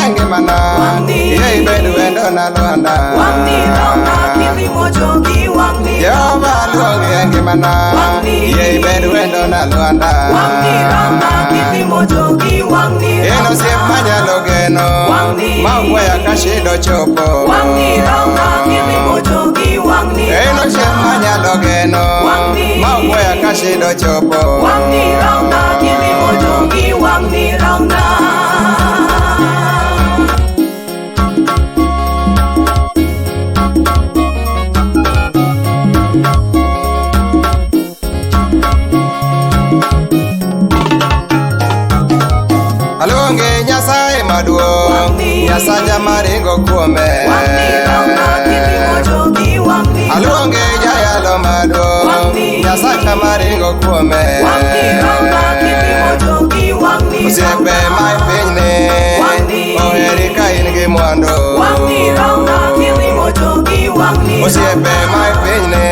e ngimana. Wang'ni. Yie ibed wendo na Lwanda. Wang'ni romna kilimo jogi wang'ni Jehova aluongi e ngimana. Wang'ni. Yie ibed wendo na Lwanda. Wang'ni romna kilimo jogi wang'ni En osiep manyalo geno. Wang'ni. Ma ok weya ka shida ochopo. Wang'ni romna kilimo jogi wang'ni En osiep manyalo geno. Wang'ni. Ma ok weya ka shida ochopo. Wang'ni romna kilimo jogi wang'ni romna. Aluongi Nyasaye maduong'. Wang'ni. Nyasacha maringo kuome. Wang'ni romna kilimo jogi wang'ni Aluongi jayalo maduong'. Wang'ni. Nyasacha maringo kuome. Wang'ni romna kilimo jogi wang'ni Osiepe ma e pinyni Wang'ni. oheri ka in gi mwandu. Wang'ni romna kilimo jogi wang'ni Osiepe ma e pinyni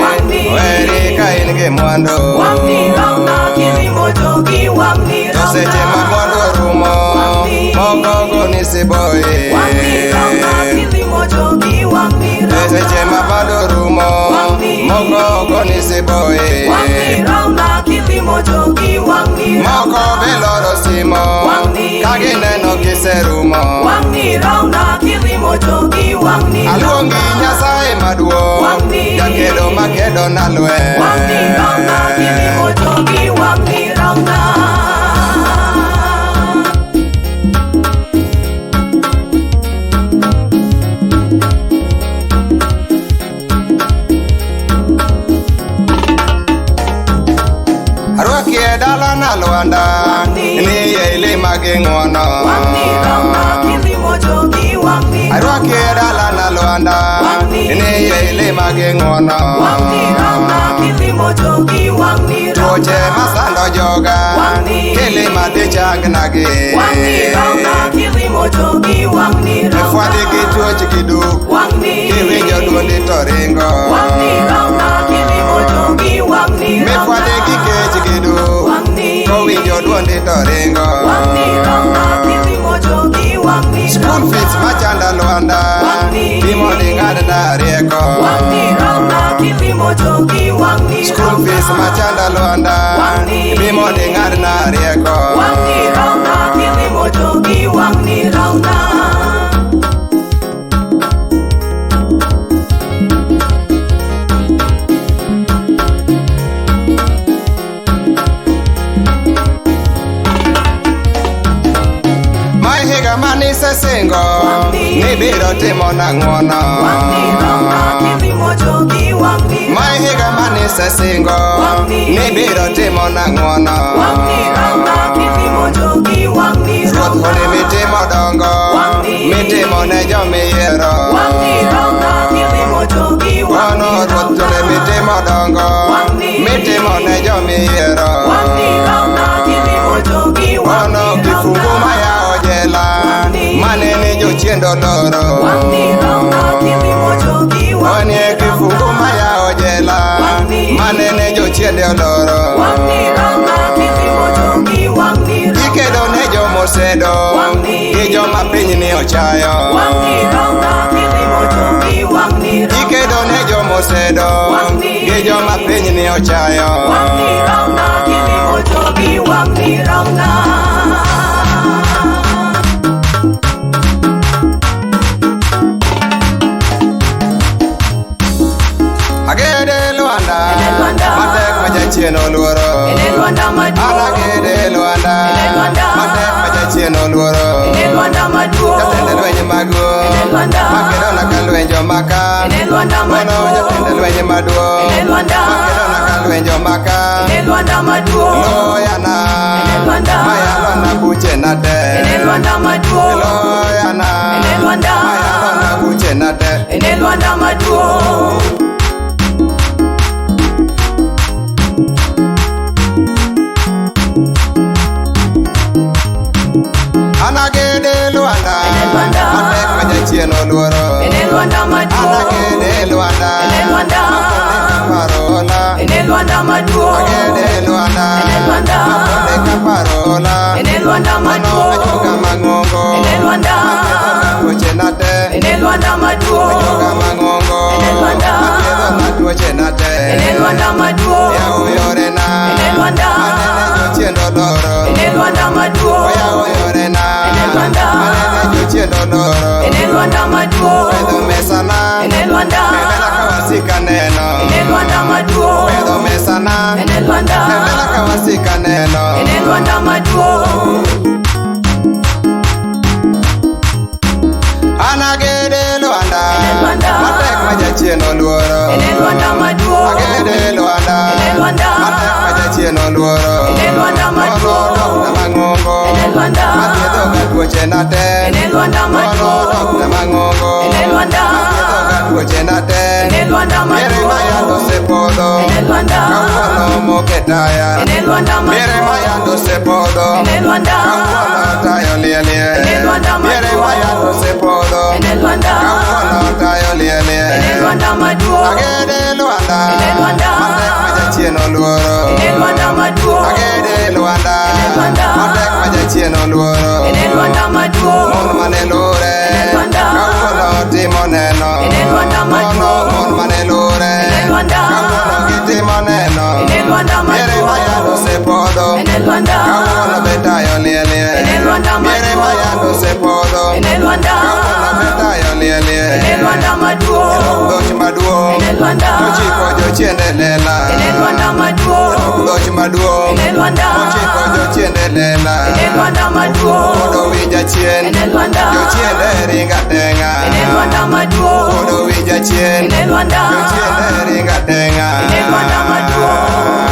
Wang'ni. oheri ka in gi mwandu. Wang'ni romna kilimo jogi wang'ni To seche ma mwandu orumo, Wang'ni. moko goni siboi. Wang'ni romna kilimo jogi wang'ni To seche ma mwandu orumo, Wang'ni. moko goni siboi. Wang'ni romna kilimo jogi wang'ni Moko be loro simo, Wang'ni. ka gineno kiserumo. Wang'ni romna kilimo jogi wang'ni Aluongi Nyasaye maduong', Wang'ni. jakedo makedo na lweny. Wang'ni romna kilimo jogi wang'ni romna. Arwaki e dalana Lwanda, Wang'ni. ni yie ilima gi ng'uono. Wang'ni romna kilimo jogi wang'ni Arwaki e dalana Lwanda, Wang'ni. ni yie ilima gi ng'uono. Wang'ni romna kilimo jogi wang'ni Tuoche masando joga, Wang'ni. kilima dhi changnagi. Wang'ni romna kilimo jogi wang'ni Fwadhi gi tuoch gi duk, Wang'ni kiwinjo duondi to ringo. Wang'ni romna kilimo jogi wang'ni Mifwadhi gi kech gi duk, Wang'ni kowinjo duondi to ringo. Wang'ni romna kilimo jogi wang'ni School fees machanda Lwanda, Wang'ni. timo di ng'adna rieko. Wang'ni romna kilimo jogi wang'ni School fees machanda Lwanda, Wang'ni. timo di ng'adna rieko. Wang'ni romna kilimo jogi wang'ni romna. Ma higa manisesingo, Wang'ni. nibiro timo na ng'uono. Wang'ni romna kilimo jogi wang'ni Ma higa manisesingo, Wang'ni. nibiro timo na ng'uono. Wang'ni romna kilimo jogi wang'ni Ruoth romna kode mitimo dongo, Wang'ni. mitimo ne jomiyiero. Wang'ni romna kilimo jogi Ono wang'ni ruoth kode mitimo dongo, Wang'ni. mitimo ne jomiyiero. Wang'ni romna kilimo jogi Ono wang'ni kifungu romna mayawo jela, Wang'ni. manene jochiende oloro. Wang'ni romna kilimo jogi wang'ni Onie kifungu mayawo jela, Wang'ni. manene jochiende oloro. Wang'ni romna kilimo jogi wang'ni Ikedo ne jomosedo, Wang'ni. gi joma pinyni ochayo. Wang'ni romna kilimo jogi wang'ni Ikedo ne jomosedo, Wang'ni. gi joma pinyni ochayo. Wang'ni romna kilimo jogi wang'ni romna. Agede Lwanda, Ene Lwanda. matek ma jachien oluoro. Ene Lwanda An maduong' agede Lwanda, Ene Lwanda. matek ma jachien oluoro. Ene Lwanda maduong' Jatend lweny maduong', Ene Lwanda. makedona ka lweny omaka. Ene Lwanda Ono jatend maduong' lweny maduong', Ene Lwanda. makedona ka lweny omaka. Ene Lwanda maduong' Loyana, Ene Lwanda. mayalona buchena te. Ene Lwanda maduong' Loyana, Ene Lwanda. mayalona buchena te. Ene Lwanda maduong' An agede Lwanda, Ene Lwanda. matek ma jachien oluoro. Ene Lwanda An maduong' agede Lwanda, Ene Lwanda. makonde ka parola. Ene Lwanda maduong' Agede Lwanda, Ene Lwanda. makonde ka parola. Ene Lwanda Mano maduong' ajuoga mang'ongo, Ene Lwanda. lwanda maduong'. Ajuoga mang'ongo. En e lwanda. Mathiedho na tuoche na te. En e lwanda maduong'. Yawo yorena. En e lwanda. Manene jochien oloro. En e lwanda maduong'. Oyawo yorena. En e lwanda. Manene jochien oloro. En e lwanda maduong'. Pedho mesana. En e lwanda. E lela ka wasika neno. En e lwanda maduong'. Pedho mesana. En e lwanda. E lela ka wasika neno. En e lwanda maduong'. An agede lwanda. En e lwanda. Matek ma jachien oluoro. En e lwanda maduong'. Agede lwanda. En e lwanda. Matek ma jachien oluoro. En e lwanda maduong'. Ono dokta mang'ongo. En e lwanda. Mathiedho ga tuoche na te. En e lwanda Ono maduong'. dokta mang'ongo. En e lwanda. Mathiedho ga tuoche na te. En e lwanda Mire ma yando maduong'. osepodho. En e lwanda. Kawuono moke taya. En e lwanda Mire ma maduong'. yando osepodho. En e lwanda. Kawuono tayo lielie. En e lwanda Mire ma yando maduong'. osepodho. En e lwanda. Kawuono tayo lielie. En e lwanda maduong'. Agede lwanda. En e lwanda. Matek ma jachien oluoro. En e lwanda maduong'. Agede lwanda. En e lwanda. Matek ma jachien oluoro. En e lwanda maduong'. Mon mane lure. En e lwanda. Kawuono timo neno. En e lwanda Ono maduong'. mon mane lure. En e lwanda. Kawuono gitimo neno. En e lwanda Mire ma yando maduong'. osepodho. En e lwanda. Kawuono be tayo lielie. En e lwanda Mire ma yando maduong'. osepodho. En e lwanda. Kawuono be tayo lielie. En e lwanda maduong'. Dhoch maduong'. En e lwanda. Ochiko jochiende lela. En e lwanda maduong'. Dhoch maduong'. En e lwanda. Ochiko jochiende lela. En e lwanda maduong'. Kuodo wi jachien. En e lwanda. Jochiende ringa teng'a. En e lwanda maduong'. Kuodo wi jachien. En e lwanda. Jochiende ringa teng'a. En e lwanda maduong'.